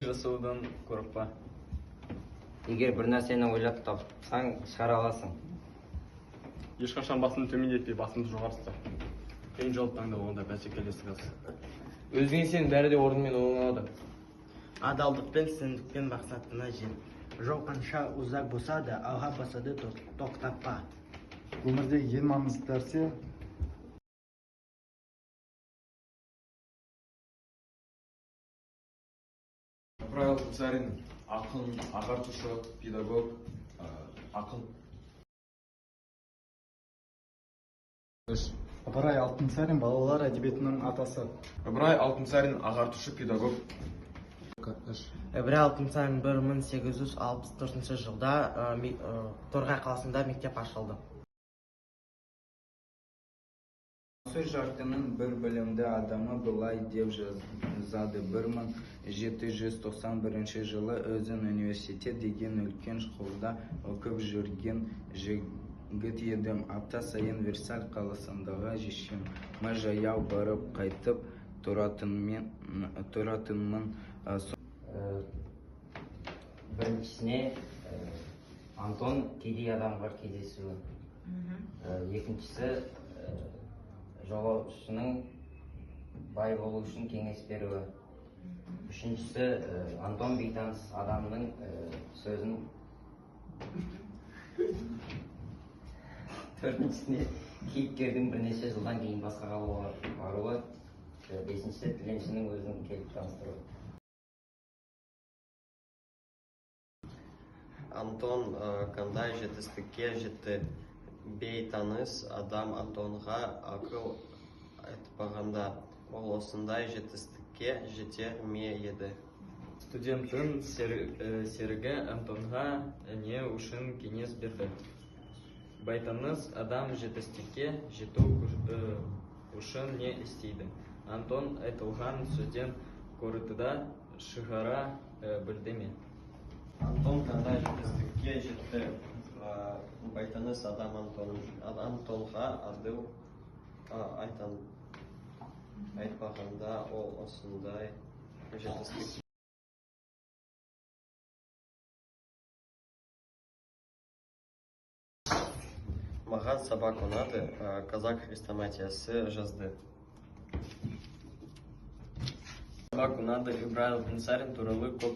Жасаудан қорықпа. Егер бір нәрсені ойлап тапсаң, шығара аласың. Ешқашан басыңды төмендетпе, басыңды жоғары ұста. Қиын жолды таңда, онда бәсекелестік аз. Өзіңе сен, бәрі де орнымен оңалады. Адалдықпен, сендікпен мақсатыңа жет. Жол қанша ұзақ болса да, алға басуды тоқтатпа. Өмірдегі ең маңызды нәрсе. Ыбырай Алтынсарин — ақын, ағартушы, педагог, ақын. 3. Ыбырай Алтынсарин — балалар әдебиетінің атасы. Ыбырай Алтынсарин — ағартушы, педагог. 3. Ыбырай Алтынсарин 1864 жылда Торғай қаласында мектеп ашылды. Осы жартының бір білімді адамы былай деп жазады: 1791 жылы өзім университет деген үлкен школда оқып жүрген жігіт едім. Апта сайын Версаль қаласындағы жешеме жаяу барып қайтып тұратынмын. Біріншісіне Антон кедей адамға кездесуі. Екіншісі жолаушының бай болу үшін кеңес беруі. Үшіншісі Антон бейтаныс адамның сөзін. Төртіншісіне кейіпкердің бірнеше жылдан кейін басқа қалаға баруы. Бесіншісі тіленшінің өзін келіп таныстыруы. Антон қандай жетістікке жетті? Бейтаныс адам Антонға ақыл айтпағанда, ол осындай жетістікке жетер ме еді? Студенттің серігі Антонға не үшін кеңес берді? Бейтаныс адам жетістікке жету үшін не істейді? Антон айтылған сөзден қорытынды шығара білді ме? Антон қандай жетістікке жетті? Бейтаныс адам Антонға адыл айтпағанда, ол осындай жетістік. Маған сабақ ұнады, Қазақ хрестоматиясы жазды. Сабақ ұнады. Ыбырай Алтынсарин туралы көп